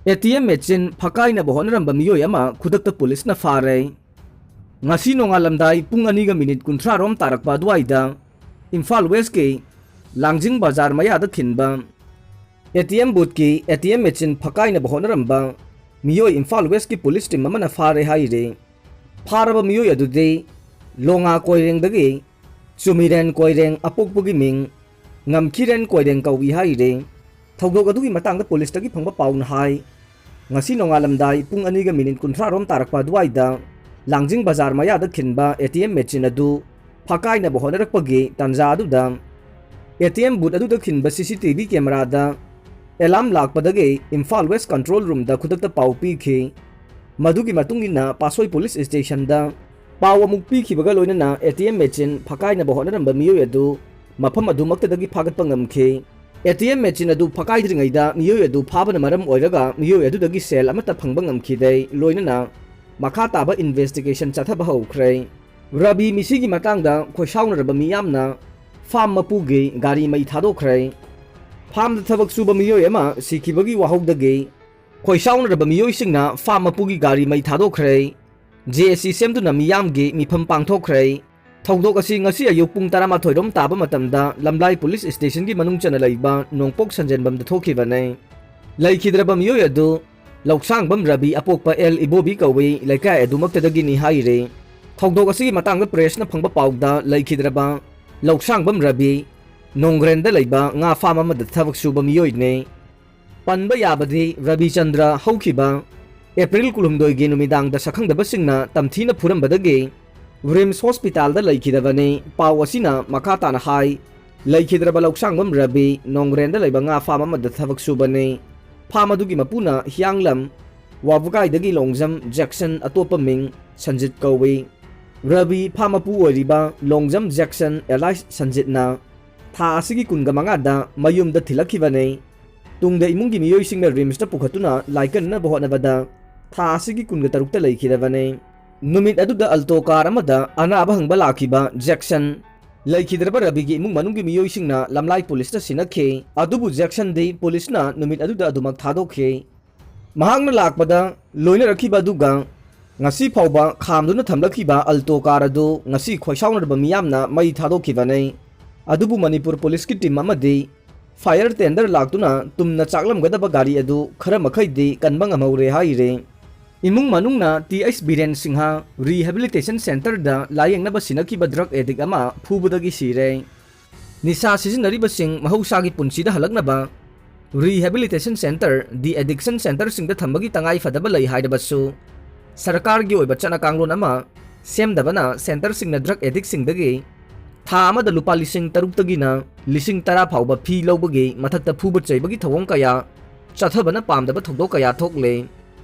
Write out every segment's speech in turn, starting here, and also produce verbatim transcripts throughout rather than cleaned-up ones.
ꯑꯦ T M machine ꯐꯛꯀꯥꯏꯅꯕ ꯍꯣꯠꯅꯔꯝꯕ ꯃꯤꯑꯣꯏ ꯑꯃ ꯈꯨꯗꯛꯇ ꯄꯨꯂꯤꯁꯅ ꯐꯥꯔꯦ꯫ ꯉꯁꯤ ꯅꯣꯡꯉꯥꯜꯂꯝꯗꯥꯏ ꯄꯨꯡ ꯑꯅꯤꯒ ꯃꯤꯅꯤꯠ ꯀꯨꯟꯊ꯭ꯔꯥ ꯔꯣꯝ ꯇꯥꯔꯛꯄ ꯑꯗꯨꯋꯥꯏꯗ ꯏꯝꯐꯥꯜ ꯋꯦꯁꯀꯤ ꯂꯥꯡꯖꯤꯡ ꯕꯖꯥꯔ ꯃꯌꯥꯗ ꯈꯤꯟꯕ ꯑꯦ ꯇꯤ ꯑꯦꯝ ꯕꯨꯠꯀꯤ ꯑꯦ ꯇꯤ ꯑꯦꯝ ꯃꯦꯆꯤꯟ ꯐꯛꯀꯥꯏꯅꯕ ꯍꯣꯠꯅꯔꯝꯕ ꯃꯤꯑꯣꯏ ꯏꯝꯐꯥꯜ ꯋꯦꯁꯀꯤ ꯄꯨꯂꯤꯁ ꯇꯤꯝ ꯑꯃꯅ ꯐꯥꯔꯦ ꯍꯥꯏꯔꯤ꯫ ꯐꯥꯔꯕ ꯃꯤꯑꯣꯏ ꯑꯗꯨꯗꯤ ꯂꯣꯉꯥ ꯀꯣꯏꯔꯦꯡꯗꯒꯤ ꯆꯨꯃꯤꯔꯦꯟ ꯀꯣꯏꯔꯦꯡ, ꯑꯄꯣꯛꯄꯒꯤ ꯃꯤꯡ ꯉꯝꯈꯤꯔꯦꯟ ꯀꯣꯏꯔꯦꯡ ꯀꯧꯏ ꯍꯥꯏꯔꯤ꯫ ꯊꯧꯗꯣꯛ ꯑꯗꯨꯒꯤ ꯃꯇꯥꯡꯗ ꯄꯨꯂꯤꯁꯇꯒꯤ ꯐꯪꯕ ꯄꯥꯎꯅ ꯍꯥꯏ, ꯉꯁꯤ ꯅꯣꯡꯉꯥꯜꯂꯝꯗꯥꯏ ꯄꯨꯡ ꯑꯅꯤꯒ ꯃꯤꯅꯤꯠ ꯀꯨꯟꯊ꯭ꯔꯥ ꯔꯣꯝ ꯇꯥꯔꯛꯄ ꯑꯗꯨꯋꯥꯏꯗ ꯂꯥꯡꯖꯤꯡ ꯕꯖꯥꯔ ꯃꯌꯥꯗ ꯈꯤꯟꯕ ꯑꯦ ꯇꯤ ꯑꯦꯝ ꯃꯦꯆꯤꯟ ꯑꯗꯨ ꯐꯥꯀꯥꯏꯅꯕ ꯍꯣꯠꯅꯔꯛꯄꯒꯤ ꯇꯥꯟꯖꯥ ꯑꯗꯨꯗ ꯑꯦ ꯇꯤ ꯑꯦꯝ ꯕꯨꯠ ꯑꯗꯨꯗ ꯈꯤꯟꯕ ꯁꯤ ꯁꯤ ꯇꯤ ꯚꯤ ꯀꯦꯃꯦꯔꯥꯗ ꯑꯦꯂꯥꯔꯝ ꯂꯥꯛꯄꯗꯒꯤ ꯏꯝꯐꯥꯜ ꯋꯦꯁ ꯀꯟꯇ꯭ꯔꯣꯜ ꯔꯨꯝꯗ ꯈꯨꯗꯛꯇ ꯄꯥꯎ ꯄꯤꯈꯤ꯫ ꯃꯗꯨꯒꯤ ꯃꯇꯨꯡ ꯏꯟꯅ ꯄꯥꯠꯁꯣꯏ ꯄꯨꯂꯤꯁ ꯁ꯭ꯇꯦꯁꯟꯗ ꯄꯥꯎ ꯑꯃꯨꯛ ꯄꯤꯈꯤꯕꯒ ꯂꯣꯏꯅꯅ ꯑꯦ ꯇꯤ ꯑꯦꯝ ꯃꯦꯆꯤꯟ ꯐꯥꯀꯥꯏꯅꯕ ꯍꯣꯠꯅꯔꯝꯕ ꯃꯤꯑꯣꯏ ꯑꯗꯨ ꯃꯐꯝ ꯑꯗꯨꯃꯛꯇꯗꯒꯤ ꯐꯥꯒꯠꯄ ꯉꯝꯈꯤ꯫ ꯑꯦ ꯇꯤ ꯑꯦꯝ ꯃꯦꯆꯤꯟ ꯑꯗꯨ ꯐꯥꯀꯥꯏꯗ꯭ꯔꯤꯉꯩꯗ ꯃꯤꯑꯣꯏ ꯑꯗꯨ ꯐꯥꯕꯅ ꯃꯔꯝ ꯑꯣꯏꯔꯒ ꯃꯤꯑꯣꯏ ꯑꯗꯨꯗꯒꯤ ꯁꯦꯜ ꯑꯃꯠꯇ ꯐꯪꯕ ꯉꯝꯈꯤꯗꯦ, ꯂꯣꯏꯅꯅ ꯃꯈꯥ ꯇꯥꯕ ꯏꯟꯚꯦꯁꯇꯤꯒꯦꯁꯟ ꯆꯠꯊꯕ ꯍꯧꯈ꯭ꯔꯦ꯫ ꯔꯕꯤ ꯃꯤꯁꯤꯒꯤ ꯃꯇꯥꯡꯗ ꯈꯣꯏꯁꯥꯎꯅꯔꯕ ꯃꯤꯌꯥꯝꯅ ꯐꯥꯝ ꯃꯄꯨꯒꯤ ꯒꯥꯔꯤ ꯃꯩ ꯊꯥꯗꯣꯛꯈ꯭ꯔꯦ꯫ ꯐꯥꯝꯗ ꯊꯕꯛ ꯁꯨꯕ ꯃꯤꯑꯣꯏ ꯑꯃ ꯁꯤꯈꯤꯕꯒꯤ ꯋꯥꯍꯧꯗꯒꯤ ꯈꯣꯏꯁꯥꯎꯅꯔꯕ ꯃꯤꯑꯣꯏꯁꯤꯡꯅ ꯐꯥꯝ ꯃꯄꯨꯒꯤ ꯒꯥꯔꯤ ꯃꯩ ꯊꯥꯗꯣꯛꯈ꯭ꯔꯦ꯫ ꯖꯦ ꯑꯦ ꯁꯤ ꯁꯦꯝꯗꯨꯅ ꯃꯤꯌꯥꯝꯒꯤ ꯃꯤꯐꯝ ꯄꯥꯡꯊꯣꯛꯈ꯭ꯔꯦ꯫ ꯊꯧꯗꯣꯛ ꯑꯁꯤ ꯉꯁꯤ ꯑꯌꯨꯛ ꯄꯨꯡ ꯇꯔꯥꯃꯥꯊꯣꯏ ꯔꯣꯝ ꯇꯥꯕ ꯃꯇꯝꯗ ꯂꯝꯂꯥꯏ ꯄꯨꯂꯤꯁ ꯁ꯭ꯇꯦꯁꯟꯒꯤ ꯃꯅꯨꯡ ꯆꯟꯅ ꯂꯩꯕ ꯅꯣꯡꯄꯣꯛ ꯁꯟꯖꯦꯟꯕꯝꯗ ꯊꯣꯛꯈꯤꯕꯅꯤ꯫ ꯂꯩꯈꯤꯗ꯭ꯔꯕ ꯃꯤꯑꯣꯏ ꯑꯗꯨ ꯂꯧꯁꯥꯡꯕꯝ ꯔꯕꯤ, ꯑꯄꯣꯛꯄ ꯑꯦꯜ ꯏꯕꯣꯕꯤ ꯀꯧꯏ, ꯂꯩꯀꯥꯏ ꯑꯗꯨꯃꯛꯇꯗꯒꯤꯅꯤ ꯍꯥꯏꯔꯤ꯫ ꯊꯧꯗꯣꯛ ꯑꯁꯤꯒꯤ ꯃꯇꯥꯡꯗ ꯄ꯭ꯔꯦꯁꯅ ꯐꯪꯕ ꯄꯥꯎꯗ ꯂꯩꯈꯤꯗ꯭ꯔꯕ ꯂꯧꯁꯥꯡꯕꯝ ꯔꯕꯤ ꯅꯣꯡꯒ꯭ꯔꯦꯟꯗ ꯂꯩꯕ ꯉꯥ ꯐꯥꯝ ꯑꯃꯗ ꯊꯕꯛ ꯁꯨꯕ ꯃꯤꯑꯣꯏꯅꯤ꯫ ꯄꯟꯕ ꯌꯥꯕꯗꯤ ꯔꯕꯤꯆꯟꯗ꯭ꯔ ꯍꯧꯈꯤꯕ ꯑꯦꯄ꯭ꯔꯤꯜ ꯀꯨꯟꯍꯨꯝꯗꯣꯏꯒꯤ ꯅꯨꯃꯤꯗꯥꯡꯗ ꯁꯛꯈꯪꯗꯕꯁꯤꯡꯅ ꯇꯝꯊꯤꯅ ꯐꯨꯔꯝꯕꯗꯒꯤ ꯔꯤꯝꯁ ꯍꯣꯁꯄꯤꯇꯥꯜꯗ ꯂꯩꯈꯤꯗꯕꯅꯤ꯫ ꯄꯥꯎ ꯑꯁꯤꯅ ꯃꯈꯥ ꯇꯥꯅ ꯍꯥꯏ, ꯂꯩꯈꯤꯗ꯭ꯔꯕ ꯂꯧꯁꯥꯡꯕꯝ ꯔꯕꯤ ꯅꯣꯡꯒ꯭ꯔꯦꯟꯗ ꯂꯩꯕ ꯉꯥ ꯐꯥꯝ ꯑꯃꯗ ꯊꯕꯛ ꯁꯨꯕꯅꯤ꯫ ꯐꯥꯝ ꯑꯗꯨꯒꯤ ꯃꯄꯨꯅ ꯍꯤꯌꯥꯡꯂꯝ ꯋꯥꯕꯒꯥꯏꯗꯒꯤ ꯂꯣꯡꯖꯝ ꯖꯦꯛꯁꯟ, ꯑꯇꯣꯞꯄ ꯃꯤꯡ ꯁꯟꯖꯤꯠ ꯀꯧꯏ꯫ ꯔꯕꯤ ꯐꯥꯝ ꯃꯄꯨ ꯑꯣꯏꯔꯤꯕ ꯂꯣꯡꯖꯝ ꯖꯦꯛꯁꯟ ꯑꯦꯂꯥꯏꯁ ꯁꯟꯖꯤꯠꯅ ꯊꯥ ꯑꯁꯤꯒꯤ ꯀꯨꯟꯒ ꯃꯉꯥꯗ ꯃꯌꯨꯝꯗ ꯊꯤꯜꯂꯛꯈꯤꯕꯅꯤ꯫ ꯇꯨꯡꯗ ꯏꯃꯨꯡꯒꯤ ꯃꯤꯑꯣꯏꯁꯤꯡꯅ ꯔꯤꯝꯁꯇ ꯄꯨꯈꯠꯇꯨꯅ ꯂꯥꯏꯀꯠꯅꯅꯕ ꯍꯣꯠꯅꯕꯗ ꯊꯥ ꯑꯁꯤꯒꯤ ꯀꯨꯟꯒ ꯇꯔꯨꯛꯇ ꯂꯩꯈꯤꯗꯕꯅꯤ꯫ ꯅꯨꯃꯤꯠ ꯑꯗꯨꯗ ꯑꯜꯇꯣ ꯀꯥꯔ ꯑꯃꯗ ꯑꯅꯥꯕ ꯍꯪꯕ ꯂꯥꯛꯈꯤꯕ ꯖꯦꯛꯁꯟ ꯂꯩꯈꯤꯗ꯭ꯔꯕ ꯔꯕꯤꯒꯤ ꯏꯃꯨꯡ ꯃꯅꯨꯡꯒꯤ ꯃꯤꯑꯣꯏꯁꯤꯡꯅ ꯂꯝꯂꯥꯏ ꯄꯨꯂꯤꯁꯇ ꯁꯤꯟꯅꯈꯤ꯫ ꯑꯗꯨꯕꯨ ꯖꯦꯛꯁꯟꯗꯤ ꯄꯨꯂꯤꯁꯅ ꯅꯨꯃꯤꯠ ꯑꯗꯨꯗ ꯑꯗꯨꯃꯛ ꯊꯥꯗꯣꯛꯈꯤ꯫ ꯃꯍꯥꯛꯅ ꯂꯥꯛꯄꯗ ꯂꯣꯏꯅꯔꯛꯈꯤꯕ ꯑꯗꯨꯒ ꯉꯁꯤ ꯐꯥꯎꯕ ꯈꯥꯝꯗꯨꯅ ꯊꯝꯂꯛꯈꯤꯕ ꯑꯜꯇꯣ ꯀꯥꯔ ꯑꯗꯨ ꯉꯁꯤ ꯈꯣꯏꯁꯥꯎꯅꯔꯕ ꯃꯤꯌꯥꯝꯅ ꯃꯩ ꯊꯥꯗꯣꯛꯈꯤꯕꯅꯤ꯫ ꯑꯗꯨꯕꯨ ꯃꯅꯤꯄꯨꯔ ꯄꯨꯂꯤꯁꯀꯤ ꯇꯤꯝ ꯑꯃꯗꯤ ꯐꯥꯌꯔ ꯇꯦꯟꯗꯔ ꯂꯥꯛꯇꯨꯅ ꯇꯨꯝꯅ ꯆꯥꯛꯂꯝꯒꯗꯕ ꯒꯥꯔꯤ ꯑꯗꯨ ꯈꯔ ꯃꯈꯩꯗꯤ ꯀꯟꯕ ꯉꯝꯍꯧꯔꯦ ꯍꯥꯏꯔꯦ꯫ ꯏꯃꯨꯡ ꯃꯅꯨꯡꯅ T H Biren Singh rehabilitation ꯁꯦꯟꯇꯔꯗ ꯂꯥꯌꯦꯡꯅꯕ ꯁꯤꯟꯅꯈꯤꯕ ꯗ꯭ꯔꯒ ꯑꯦꯗꯤꯛ ꯑꯃ ꯐꯨꯕꯗꯒꯤ ꯁꯤꯔꯦ꯫ ꯅꯤꯁꯥ ꯁꯤꯖꯤꯟꯅꯔꯤꯕꯁꯤꯡ ꯃꯍꯧꯁꯥꯒꯤ ꯄꯨꯟꯁꯤꯗ ꯍꯜꯂꯛꯅꯕ ꯔꯤꯍꯦꯕꯤꯂꯤꯇꯦꯁꯟ ꯁꯦꯟꯇꯔ, ꯗꯤ ꯑꯦꯗꯤꯛꯁꯟ ꯁꯦꯟꯇꯔꯁꯤꯡꯗ ꯊꯝꯕꯒꯤ ꯇꯉꯥꯏ ꯐꯗꯕ ꯂꯩ ꯍꯥꯏꯔꯕꯁꯨ, ꯁꯔꯀꯥꯔꯒꯤ ꯑꯣꯏꯕ ꯆꯠꯅ ꯀꯥꯡꯂꯣꯟ ꯑꯃ ꯁꯦꯝꯗꯕꯅ ꯁꯦꯟꯇꯔꯁꯤꯡꯅ ꯗ꯭ꯔꯒ ꯑꯦꯗꯤꯛꯁꯤꯡꯗꯒꯤ ꯊꯥ ꯑꯃꯗ ꯂꯨꯄꯥ ꯂꯤꯁꯤꯡ ꯇꯔꯨꯛꯇꯒꯤꯅ ꯂꯤꯁꯤꯡ ꯇꯔꯥ ꯐꯥꯎꯕ ꯐꯤ ꯂꯧꯕꯒꯤ ꯃꯊꯛꯇ ꯐꯨꯕ ꯆꯩꯕꯒꯤ ꯊꯧꯑꯣꯡ ꯀꯌꯥ ꯆꯠꯊꯕꯅ ꯄꯥꯝꯗꯕ ꯊꯧꯗꯣꯛ ꯀꯌꯥ ꯊꯣꯛꯂꯦ꯫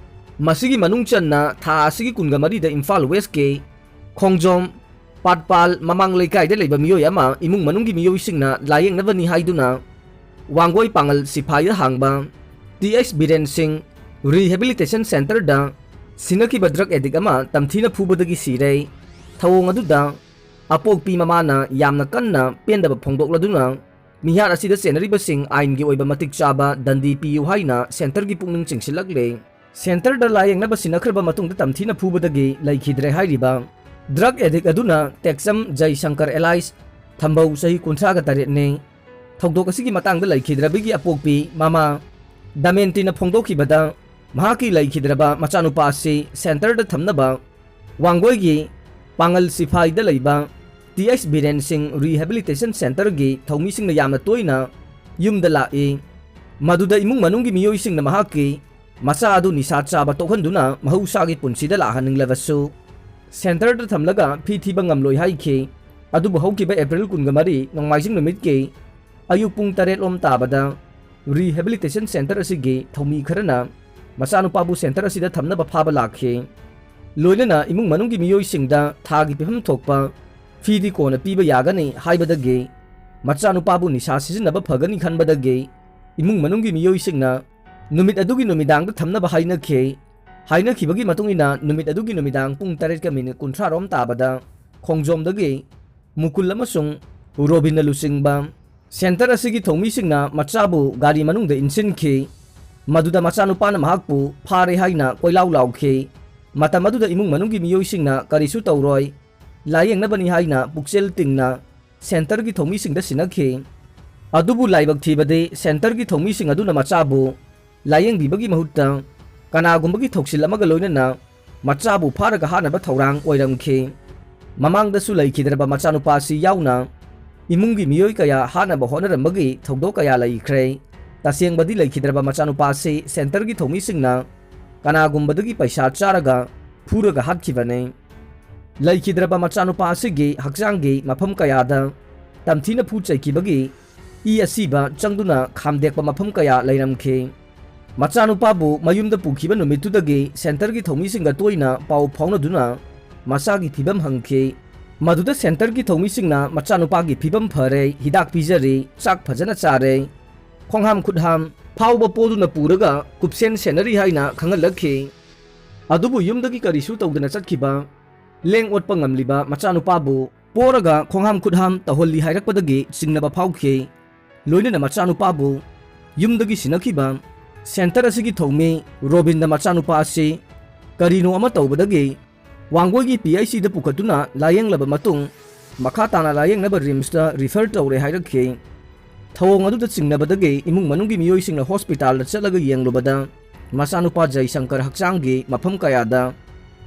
ꯃꯁꯤꯒꯤ ꯃꯅꯨꯡ ꯆꯟꯅ ꯊꯥ ꯑꯁꯤꯒꯤ ꯀꯨꯟꯒ ꯃꯔꯤꯗ ꯏꯝꯐꯥꯜ ꯋꯦꯁꯀꯤ ꯈꯣꯡꯖꯣꯝ ꯄꯥꯠꯄꯥꯜ ꯃꯃꯥꯡ ꯂꯩꯀꯥꯏꯗ ꯂꯩꯕ ꯃꯤꯑꯣꯏ ꯑꯃ ꯏꯃꯨꯡ ꯃꯅꯨꯡꯒꯤ ꯃꯤꯑꯣꯏꯁꯤꯡꯅ ꯂꯥꯌꯦꯡꯅꯕꯅꯤ ꯍꯥꯏꯗꯨꯅ ꯋꯥꯡꯒꯣꯏ ꯄꯥꯡꯒꯜ ꯁꯤꯐꯥꯏꯗ ꯍꯥꯡꯕ ꯇꯤ ꯑꯩꯆ ꯕꯤꯔꯦꯟ ꯁꯤꯡ ꯔꯤꯍꯦꯕꯤꯂꯤꯇꯦꯁꯟ ꯁꯦꯟꯇꯔꯗ ꯁꯤꯟꯅꯈꯤꯕ ꯗ꯭ꯔꯒ ꯑꯦꯗꯤꯛ ꯑꯃ ꯇꯝꯊꯤꯅ ꯐꯨꯕꯗꯒꯤ ꯁꯤꯔꯦ꯫ ꯊꯧꯑꯣꯡ ꯑꯗꯨꯗ ꯑꯄꯣꯛꯄꯤ ꯃꯃꯥꯅ ꯌꯥꯝꯅ ꯀꯟꯅ ꯄꯦꯟꯗꯕ ꯐꯣꯡꯗꯣꯛꯂꯗꯨꯅ ꯃꯤꯍꯥꯠ ꯑꯁꯤꯗ ꯆꯦꯟꯅꯔꯤꯕꯁꯤꯡ ꯑꯥꯏꯟꯒꯤ ꯑꯣꯏꯕ ꯃꯇꯤꯛ ꯆꯥꯕ ꯗꯟꯗꯤ ꯄꯤꯌꯨ ꯍꯥꯏꯅ ꯁꯦꯟꯇꯔꯒꯤ ꯄꯨꯛꯅꯤꯡ ꯆꯤꯡꯁꯤꯜꯂꯛꯂꯦ꯫ ꯁꯦꯟꯇꯔꯗ ꯂꯥꯌꯦꯡꯅꯕ ꯁꯤꯟꯅꯈ꯭ꯔꯕ ꯃꯇꯨꯡꯗ ꯇꯝꯊꯤꯅ ꯐꯨꯕꯗꯒꯤ ꯂꯩꯈꯤꯗ꯭ꯔꯦ ꯍꯥꯏꯔꯤꯕ ꯗ꯭ꯔꯒ ꯑꯦꯗꯤꯛ ꯑꯗꯨꯅ ꯇꯦꯛꯆꯝ ꯖꯩꯁꯪꯀꯔ ꯑꯦꯂꯥꯏꯁ ꯊꯝꯕꯧ ꯆꯍꯤ ꯀꯨꯟꯊ꯭ꯔꯥꯒ ꯇꯔꯦꯠꯅꯤ꯫ ꯊꯧꯗꯣꯛ ꯑꯁꯤꯒꯤ ꯃꯇꯥꯡꯗ ꯂꯩꯈꯤꯗ꯭ꯔꯕꯤꯒꯤ ꯑꯄꯣꯛꯄꯤ ꯃꯃꯥ ꯗꯃꯦꯟꯇꯤꯅ ꯐꯣꯡꯗꯣꯛꯈꯤꯕꯗ, ꯃꯍꯥꯛꯀꯤ ꯂꯩꯈꯤꯗ꯭ꯔꯕ ꯃꯆꯥꯅꯨꯄꯥ ꯑꯁꯤ ꯁꯦꯟꯇꯔꯗ ꯊꯝꯅꯕ ꯋꯥꯡꯒꯣꯏꯒꯤ ꯄꯥꯡꯒꯜ ꯁꯤꯐꯥꯏꯗ ꯂꯩꯕ ꯇꯤ ꯑꯩꯆ ꯕꯤꯔꯦꯟ ꯁꯤꯡ ꯔꯤꯍꯦꯕꯤꯂꯤꯇꯦꯁꯟ ꯁꯦꯟꯇꯔꯒꯤ ꯊꯧꯃꯤꯁꯤꯡꯅ ꯌꯥꯝꯅ ꯇꯣꯏꯅ ꯌꯨꯝꯗ ꯂꯥꯛꯏ꯫ ꯃꯗꯨꯗ ꯏꯃꯨꯡ ꯃꯅꯨꯡꯒꯤ ꯃꯤꯑꯣꯏꯁꯤꯡꯅ ꯃꯍꯥꯛꯀꯤ ꯃꯆꯥ ꯑꯗꯨ ꯅꯤꯁꯥ ꯆꯥꯕ ꯇꯣꯛꯍꯟꯗꯨꯅ ꯃꯍꯧꯁꯥꯒꯤ ꯄꯨꯟꯁꯤꯗ ꯂꯥꯛꯍꯟꯅꯤꯡꯂꯕꯁꯨ, ꯁꯦꯟꯇꯔꯗ ꯊꯝꯂꯒ ꯐꯤ ꯊꯤꯕ ꯉꯝꯂꯣꯏ ꯍꯥꯏꯈꯤ꯫ ꯑꯗꯨꯕꯨ ꯍꯧꯈꯤꯕ ꯑꯦꯄ꯭ꯔꯤꯜ ꯀꯨꯟꯒ ꯃꯔꯤ ꯅꯣꯡꯃꯥꯏꯖꯤꯡ ꯅꯨꯃꯤꯠꯀꯤ ꯑꯌꯨꯛ ꯄꯨꯡ ꯇꯔꯦꯠ ꯂꯣꯝ ꯇꯥꯕꯗ ꯔꯤꯍꯦꯕꯤꯂꯤꯇꯦꯁꯟ ꯁꯦꯟꯇꯔ ꯑꯁꯤꯒꯤ ꯊꯧꯃꯤ ꯈꯔꯅ ꯃꯆꯥꯅꯨꯄꯥꯕꯨ ꯁꯦꯟꯇꯔ ꯑꯁꯤꯗ ꯊꯝꯅꯕ ꯐꯥꯕ ꯂꯥꯛꯈꯤ꯫ ꯂꯣꯏꯅꯅ ꯏꯃꯨꯡ ꯃꯅꯨꯡꯒꯤ ꯃꯤꯑꯣꯏꯁꯤꯡꯗ ꯊꯥꯒꯤ ꯄꯤꯐꯝ ꯊꯣꯛꯄ ꯐꯤꯗꯤ ꯀꯣꯟꯅ ꯄꯤꯕ ꯌꯥꯒꯅꯤ ꯍꯥꯏꯕꯗꯒꯤ ꯃꯆꯥꯅꯨꯄꯥꯕꯨ ꯅꯤꯁꯥ ꯁꯤꯖꯤꯟꯅꯕ ꯐꯒꯅꯤ ꯈꯟꯕꯗꯒꯤ ꯏꯃꯨꯡ ꯃꯅꯨꯡꯒꯤ ꯃꯤꯑꯣꯏꯁꯤꯡꯅ ꯅꯨꯃꯤꯠ ꯑꯗꯨꯒꯤ ꯅꯨꯃꯤꯗꯥꯡꯗ ꯊꯝꯅꯕ ꯍꯥꯏꯅꯈꯤ꯫ ꯍꯥꯏꯅꯈꯤꯕꯒꯤ ꯃꯇꯨꯡ ꯏꯟꯅ ꯅꯨꯃꯤꯠ ꯑꯗꯨꯒꯤ ꯅꯨꯃꯤꯗꯥꯡ ꯄꯨꯡ ꯇꯔꯦꯠꯀ ꯃꯤꯅꯤꯠ ꯀꯨꯟꯊ꯭ꯔꯥ ꯔꯣꯝ ꯇꯥꯕꯗ ꯈꯣꯡꯖꯣꯝꯗꯒꯤ ꯃꯨꯀꯨꯜ ꯑꯃꯁꯨꯡ ꯔꯣꯕꯤꯟꯅ ꯂꯨꯆꯤꯡꯕ ꯁꯦꯟꯇꯔ ꯑꯁꯤꯒꯤ ꯊꯧꯃꯤꯁꯤꯡꯅ ꯃꯆꯥꯕꯨ ꯒꯥꯔꯤ ꯃꯅꯨꯡꯗ ꯏꯟꯁꯤꯟꯈꯤ꯫ ꯃꯗꯨꯗ ꯃꯆꯥꯅꯨꯄꯥꯅ ꯃꯍꯥꯛꯄꯨ ꯐꯥꯔꯦ ꯍꯥꯏꯅ ꯀꯣꯏꯂꯥꯎ ꯂꯥꯎꯈꯤ꯫ ꯃꯇꯝ ꯑꯗꯨꯗ ꯏꯃꯨꯡ ꯃꯅꯨꯡꯒꯤ ꯃꯤꯑꯣꯏꯁꯤꯡꯅ ꯀꯔꯤꯁꯨ ꯇꯧꯔꯣꯏ, ꯂꯥꯌꯦꯡꯅꯕꯅꯤ ꯍꯥꯏꯅ ꯄꯨꯛꯆꯦꯜ ꯇꯤꯡꯅ ꯁꯦꯟꯇꯔꯒꯤ ꯊꯧꯃꯤꯁꯤꯡꯗ ꯁꯤꯟꯅꯈꯤ꯫ ꯑꯗꯨꯕꯨ ꯂꯥꯏꯕꯛ ꯊꯤꯕꯗꯤ ꯁꯦꯟꯇꯔꯒꯤ ꯊꯧꯃꯤꯁꯤꯡ ꯑꯗꯨꯅ ꯃꯆꯥꯕꯨ ꯂꯥꯌꯦꯡꯕꯤꯕꯒꯤ ꯃꯍꯨꯠꯇ ꯀꯅꯥꯒꯨꯝꯕꯒꯤ ꯊꯧꯁꯤꯜ ꯑꯃꯒ ꯂꯣꯏꯅꯅ ꯃꯆꯥꯕꯨ ꯐꯥꯔꯒ ꯍꯥꯠꯅꯕ ꯊꯧꯔꯥꯡ ꯑꯣꯏꯔꯝꯈꯤ꯫ ꯃꯃꯥꯡꯗꯁꯨ ꯂꯩꯈꯤꯗ꯭ꯔꯕ ꯃꯆꯥꯅꯨꯄꯥ ꯑꯁꯤ ꯌꯥꯎꯅ ꯏꯃꯨꯡꯒꯤ ꯃꯤꯑꯣꯏ ꯀꯌꯥ ꯍꯥꯠꯅꯕ ꯍꯣꯠꯅꯔꯝꯕꯒꯤ ꯊꯧꯗꯣꯛ ꯀꯌꯥ ꯂꯩꯈ꯭ꯔꯦ꯫ ꯇꯁꯦꯡꯕꯗꯤ ꯂꯩꯈꯤꯗ꯭ꯔꯕ ꯃꯆꯥꯅꯨꯄꯥ ꯑꯁꯤ ꯁꯦꯟꯇꯔꯒꯤ ꯊꯧꯃꯤꯁꯤꯡꯅ ꯀꯅꯥꯒꯨꯝꯕꯗꯒꯤ ꯄꯩꯁꯥ ꯆꯥꯔꯒ ꯐꯨꯔꯒ ꯍꯥꯠꯈꯤꯕꯅꯤ꯫ ꯂꯩꯈꯤꯗ꯭ꯔꯕ ꯃꯆꯥꯅꯨꯄꯥ ꯑꯁꯤꯒꯤ ꯍꯛꯆꯥꯡꯒꯤ ꯃꯐꯝ ꯀꯌꯥꯗ ꯇꯝꯊꯤꯅ ꯐꯨ ꯆꯩꯈꯤꯕꯒꯤ ꯏ ꯑꯁꯤꯕ ꯆꯪꯗꯨꯅ ꯈꯥꯝꯗꯦꯛꯄ ꯃꯐꯝ ꯀꯌꯥ ꯂꯩꯔꯝꯈꯤ꯫ ꯃꯆꯥꯅꯨꯄꯥꯕꯨ ꯃꯌꯨꯝꯗ ꯄꯨꯈꯤꯕ ꯅꯨꯃꯤꯠꯇꯨꯗꯒꯤ ꯁꯦꯟꯇꯔꯒꯤ ꯊꯧꯃꯤꯁꯤꯡꯒ ꯇꯣꯏꯅ ꯄꯥꯎ ꯐꯥꯎꯅꯗꯨꯅ ꯃꯆꯥꯒꯤ ꯐꯤꯕꯝ ꯍꯪꯈꯤ꯫ ꯃꯗꯨꯗ ꯁꯦꯟꯇꯔꯒꯤ ꯊꯧꯃꯤꯁꯤꯡꯅ ꯃꯆꯥꯅꯨꯄꯥꯒꯤ ꯐꯤꯕꯝ ꯐꯔꯦ, ꯍꯤꯗꯥꯛ ꯄꯤꯖꯔꯤ, ꯆꯥꯛ ꯐꯖꯅ ꯆꯥꯔꯦ, ꯈꯣꯡꯍꯥꯝ ꯈꯨꯠꯍꯥꯝ ꯐꯥꯎꯕ ꯄꯣꯗꯨꯅ ꯄꯨꯔꯒ ꯀꯨꯞꯁꯦꯟ ꯁꯦꯟꯅꯔꯤ ꯍꯥꯏꯅ ꯈꯪꯍꯜꯂꯛꯈꯤ꯫ ꯑꯗꯨꯕꯨ ꯌꯨꯝꯗꯒꯤ ꯀꯔꯤꯁꯨ ꯇꯧꯗꯅ ꯆꯠꯈꯤꯕ, ꯂꯦꯡ ꯑꯣꯠꯄ ꯉꯝꯂꯤꯕ ꯃꯆꯥꯅꯨꯄꯥꯕꯨ ꯄꯣꯔꯒ ꯈꯣꯡꯍꯥꯝ ꯈꯨꯠꯍꯥꯝ ꯇꯧꯍꯜꯂꯤ ꯍꯥꯏꯔꯛꯄꯗꯒꯤ ꯆꯤꯡꯅꯕ ꯐꯥꯎꯈꯤ꯫ ꯂꯣꯏꯅꯅ ꯃꯆꯥꯅꯨꯄꯥꯕꯨ ꯌꯨꯝꯗꯒꯤ ꯁꯤꯟꯅꯈꯤꯕ ꯁꯦꯟꯇꯔ ꯑꯁꯤꯒꯤ ꯊꯧꯃꯤ ꯔꯣꯕꯤꯟꯗ ꯃꯆꯥꯅꯨꯄꯥ ꯑꯁꯤ ꯀꯔꯤꯅꯣ ꯑꯃ ꯇꯧꯕꯗꯒꯤ ꯋꯥꯡꯒꯣꯏꯒꯤ ꯄꯤ ꯑꯩꯆ ꯁꯤꯗ ꯄꯨꯈꯠꯇꯨꯅ ꯂꯥꯌꯦꯡꯂꯕ ꯃꯇꯨꯡ, ꯃꯈꯥ ꯇꯥꯅ ꯂꯥꯌꯦꯡꯅꯕ ꯔꯤꯝꯁꯇ ꯔꯤꯐꯔ ꯇꯧꯔꯦ ꯍꯥꯏꯔꯛꯈꯤ꯫ ꯊꯧꯑꯣꯡ ꯑꯗꯨꯗ ꯆꯤꯡꯅꯕꯗꯒꯤ ꯏꯃꯨꯡ ꯃꯅꯨꯡꯒꯤ ꯃꯤꯑꯣꯏꯁꯤꯡꯅ ꯍꯣꯁꯄꯤꯇꯥꯜꯗ ꯆꯠꯂꯒ ꯌꯦꯡꯂꯨꯕꯗ, ꯃꯆꯥꯅꯨꯄꯥ ꯖꯩꯁꯪꯀꯔ ꯍꯛꯆꯥꯡꯒꯤ ꯃꯐꯝ ꯀꯌꯥꯗ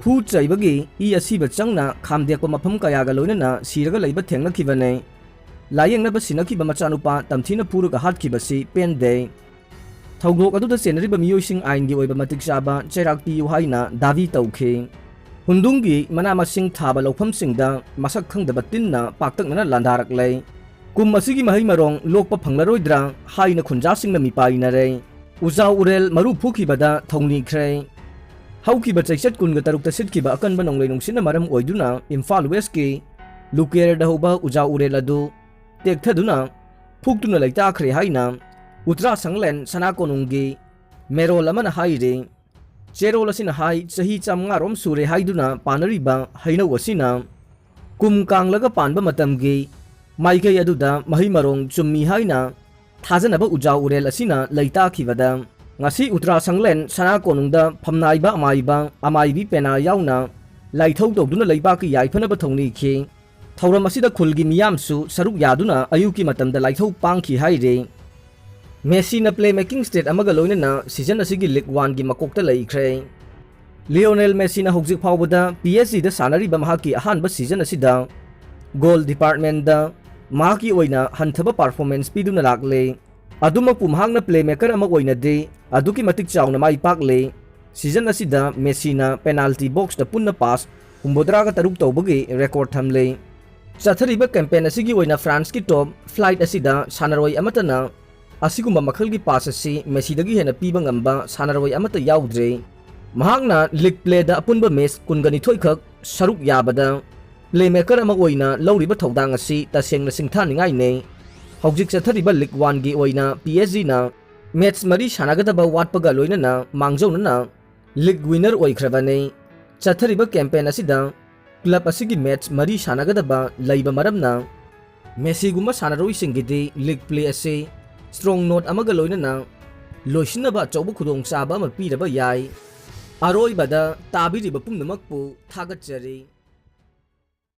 ꯐꯨ ꯆꯩꯕꯒꯤ ꯏ ꯑꯁꯤꯕ ꯆꯪꯅ ꯈꯥꯝꯗꯦꯛꯄ ꯃꯐꯝ ꯀꯌꯥꯒ ꯂꯣꯏꯅꯅ ꯁꯤꯔꯒ ꯂꯩꯕ ꯊꯦꯡꯅꯈꯤꯕꯅꯤ꯫ ꯂꯥꯌꯦꯡꯅꯕ ꯁꯤꯟꯅꯈꯤꯕ ꯃꯆꯥꯅꯨꯄꯥ ꯇꯝꯊꯤꯅ ꯐꯨꯔꯒ ꯍꯥꯠꯈꯤꯕꯁꯤ ꯄꯦꯟꯗꯦ꯫ ꯊꯧꯗꯣꯛ ꯑꯗꯨꯗ ꯆꯦꯟꯅꯔꯤꯕ ꯃꯤꯑꯣꯏꯁꯤꯡ ꯑꯥꯏꯟꯒꯤ ꯑꯣꯏꯕ ꯃꯇꯤꯛ ꯆꯥꯕ ꯆꯩꯔꯥꯛ ꯄꯤꯌꯨ ꯍꯥꯏꯅ ꯗꯥꯕꯤ ꯇꯧꯈꯤ꯫ ꯍꯨꯟꯗꯨꯡꯒꯤ ꯃꯅꯥ ꯃꯁꯤꯡ ꯊꯥꯕ ꯂꯧꯐꯝꯁꯤꯡꯗ ꯃꯁꯛ ꯈꯪꯗꯕ ꯇꯤꯟꯅ ꯄꯥꯛꯇꯛꯅꯅ ꯂꯥꯟꯗꯥꯔꯛꯂꯦ꯫ ꯀꯨꯝ ꯑꯁꯤꯒꯤ ꯃꯍꯩ ꯃꯔꯣꯡ ꯂꯣꯛꯄ ꯐꯪꯂꯔꯣꯏꯗ꯭ꯔꯥ ꯍꯥꯏꯅ ꯈꯨꯟꯖꯥꯁꯤꯡꯅ ꯃꯤꯄꯥꯏꯅꯔꯦ꯫ ꯎꯖꯥ ꯎꯔꯦꯜ ꯃꯔꯨ ꯐꯨꯈꯤꯕꯗ ꯊꯧꯅꯤꯈ꯭ꯔꯦ꯫ ꯍꯧꯈꯤꯕ ꯆꯩꯆꯠ ꯀꯨꯟꯒ ꯇꯔꯨꯛꯇ ꯁꯤꯠꯈꯤꯕ ꯑꯀꯟꯕ ꯅꯣꯡꯂꯩ ꯅꯨꯡꯁꯤꯠꯅ ꯃꯔꯝ ꯑꯣꯏꯗꯨꯅ ꯏꯝꯐꯥꯜ ꯋꯦꯁꯀꯤ ꯂꯨꯀꯦꯔꯗ ꯍꯧꯕ ꯎꯖꯥ ꯎꯔꯦꯜ ꯑꯗꯨ ꯇꯦꯛꯊꯗꯨꯅ ꯐꯨꯛꯇꯨꯅ ꯂꯩꯇꯥꯈ꯭ꯔꯦ ꯍꯥꯏꯅ ꯎꯇ꯭ꯔꯥꯁꯪꯂꯦꯟ ꯁꯅꯥ ꯀꯣꯅꯨꯡꯒꯤ ꯃꯦꯔꯣꯜ ꯑꯃꯅ ꯍꯥꯏꯔꯤ꯫ ꯆꯦꯔꯣꯜ ꯑꯁꯤꯅ ꯍꯥꯏ, ꯆꯍꯤ ꯆꯥꯃꯉꯥ ꯔꯣꯝ ꯁꯨꯔꯦ ꯍꯥꯏꯗꯨꯅ ꯄꯥꯅꯔꯤꯕ ꯍꯩꯅꯧ ꯑꯁꯤꯅ ꯀꯨꯝ ꯀꯥꯡꯂꯒ ꯄꯥꯟꯕ ꯃꯇꯝꯒꯤ ꯃꯥꯏꯀꯩ ꯑꯗꯨꯗ ꯃꯍꯩ ꯃꯔꯣꯡ ꯆꯨꯝꯃꯤ ꯍꯥꯏꯅ ꯊꯥꯖꯅꯕ ꯎꯖꯥ ꯎꯔꯦꯜ ꯑꯁꯤꯅ ꯂꯩꯇꯥꯈꯤꯕꯗ ꯉꯁꯤ ꯎꯇ꯭ꯔꯥ ꯁꯪꯂꯦꯟ ꯁꯅꯥ ꯀꯣꯅꯨꯡꯗ ꯐꯝꯅꯥꯏꯕ ꯑꯃꯥꯏꯕ, ꯑꯃꯥꯏꯕꯤ ꯄꯦꯅꯥ ꯌꯥꯎꯅ ꯂꯥꯏꯊꯧ ꯇꯧꯗꯨꯅ ꯂꯩꯕꯥꯛꯀꯤ ꯌꯥꯏꯐꯅꯕ ꯊꯧꯅꯤꯈꯤ꯫ ꯊꯧꯔꯝ ꯑꯁꯤꯗ ꯈꯨꯜꯒꯤ ꯃꯤꯌꯥꯝꯁꯨ ꯁꯔꯨꯛ ꯌꯥꯗꯨꯅ ꯑꯌꯨꯛꯀꯤ ꯃꯇꯝꯗ ꯂꯥꯏꯊꯧ ꯄꯥꯡꯈꯤ ꯍꯥꯏꯔꯤ꯫ ꯃꯦꯁꯤꯅ playmaking stat ꯑꯃꯒ ꯂꯣꯏꯅꯅ season ꯑꯁꯤꯒꯤ League Oneꯒꯤ ꯃꯀꯣꯛꯇ ꯂꯩꯈ꯭ꯔꯦ꯫ ꯂꯤꯑꯣꯅꯦꯜ ꯃꯦꯁꯤꯅ ꯍꯧꯖꯤꯛ ꯐꯥꯎꯕꯗ P S Gꯗ ꯁꯥꯟꯅꯔꯤꯕ ꯃꯍꯥꯛꯀꯤ ꯑꯍꯥꯟꯕ season ꯑꯁꯤꯗ goal departmentꯗ ꯃꯍꯥꯛꯀꯤ ꯑꯣꯏꯅ ꯍꯟꯊꯕ performance ꯄꯤꯗꯨꯅ ꯂꯥꯛꯂꯦ꯫ ꯑꯗꯨꯃꯛꯄꯨ ꯃꯍꯥꯛꯅ playmaker ꯑꯃ ꯑꯣꯏꯅꯗꯤ ꯑꯗꯨꯛꯀꯤ ꯃꯇꯤꯛ ꯆꯥꯎꯅ ꯃꯥꯏ ꯄꯥꯛꯂꯦ꯫ Season ꯑꯁꯤꯗ ꯃꯦꯁꯤꯅ penalty boxꯇ ꯄꯨꯟꯅ pass ꯍꯨꯝꯐꯨꯇꯔꯥꯒ ꯇꯔꯨꯛ ꯇꯧꯕꯒꯤ record ꯊꯝꯂꯦ꯫ ꯆꯠꯊꯔꯤꯕ campaign ꯑꯁꯤꯒꯤ ꯑꯣꯏꯅ Franceꯀꯤ top flight ꯑꯁꯤꯗ ꯁꯥꯟꯅꯔꯣꯏ ꯑꯃꯠꯇꯅ ꯑꯁꯤꯒꯨꯝꯕ ꯃꯈꯜꯒꯤ pass ꯑꯁꯤ ꯃꯦꯁꯤꯗꯒꯤ ꯍꯦꯟꯅ ꯄꯤꯕ ꯉꯝꯕ ꯁꯥꯟꯅꯔꯣꯏ ꯑꯃꯠꯇ ꯌꯥꯎꯗ꯭ꯔꯦ꯫ ꯃꯍꯥꯛꯅ league playꯗ ꯑꯄꯨꯟꯕ match ꯀꯨꯟꯒ ꯅꯤꯊꯣꯏ ꯈꯛ ꯁꯔꯨꯛ ꯌꯥꯕꯗ playmaker ꯑꯃ ꯑꯣꯏꯅ ꯂꯧꯔꯤꯕ ꯊꯧꯗꯥꯡ ꯑꯁꯤ ꯇꯁꯦꯡꯅ ꯁꯤꯡꯊꯥꯅꯤꯡꯉꯥꯏꯅꯦ꯫ ꯍꯧꯖꯤꯛ ꯆꯠꯊꯔꯤꯕ League Oneꯒꯤ ꯑꯣꯏꯅ P S Gꯅ match ꯃꯔꯤ ꯁꯥꯟꯅꯒꯗꯕ ꯋꯥꯠꯄꯒ ꯂꯣꯏꯅꯅ ꯃꯥꯡꯖꯧꯅꯅ league winner ꯑꯣꯏꯈ꯭ꯔꯕꯅꯤ꯫ ꯆꯠꯊꯔꯤꯕ campaign ꯑꯁꯤꯗ club ꯑꯁꯤꯒꯤ match ꯃꯔꯤ ꯁꯥꯟꯅꯒꯗꯕ ꯂꯩꯕ ꯃꯔꯝꯅ ꯃꯦꯁꯤꯒꯨꯝꯕ ꯁꯥꯟꯅꯔꯣꯏꯁꯤꯡꯒꯤꯗꯤ league play ꯑꯁꯤ strong note ꯑꯃꯒ ꯂꯣꯏꯅꯅ ꯂꯣꯏꯁꯤꯟꯅꯕ ꯑꯆꯧꯕ ꯈꯨꯗꯣꯡꯆꯥꯕ ꯑꯃ ꯄꯤꯔꯕ ꯌꯥꯏ꯫ ꯑꯔꯣꯏꯕꯗ ꯇꯥꯕꯤꯔꯤꯕ ꯄꯨꯝꯅꯃꯛꯄꯨ ꯊꯥꯒꯠꯆꯔꯤ꯫